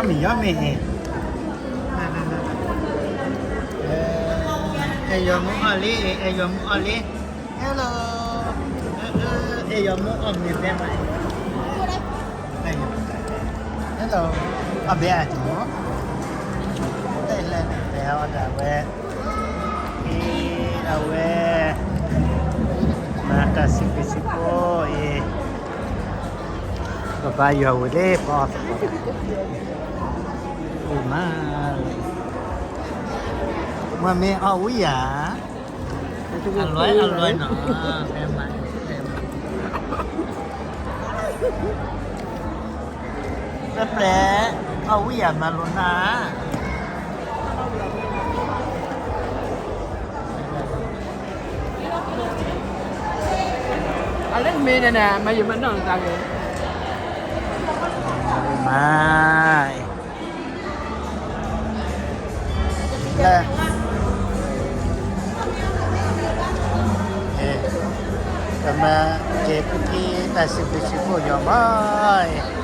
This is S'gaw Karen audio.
မ့ၢ်ယီမ့ၢ်အံၤ, အဲၣ်ယီၤမူအီၣ်လံ, အဲၣ်ယီၤမူအီၣ်လံ, Hello, အဲၣ်ယီၤမူအီၣ်မ့ၢ်ဘဲမး, Hello, အဘဲအနီၤ, တလဲၤန့ၣ် လဲၤအီၣ်ဒၣ်ဝဲ, အဝဲ မၤတၢ်စံးဘျုးစံးဖှိၣ်အံၤ, ပဘါယွၤဝံၤလံ ပအီၣ်သကိး, အိၣ်မး, မ့ၢ်မ့ၢ်အီၣ်ဝံၣ်ယၤ, အလွဲအလွဲနီၤ, ပျဲၢ်ပျဲၢ်, အီၣ်ဝံၣ်ယၤမၤလိနၢ် အလၢမ့ၢ်န့ၣ် မၤယံာ်မၤနီၢ်သးဂ့ၤ, မၤ, လၢ, ကမၤက့ၤပက့ၤတၢ်စံးဘျုးစံးဖှိၣ်ညီမး,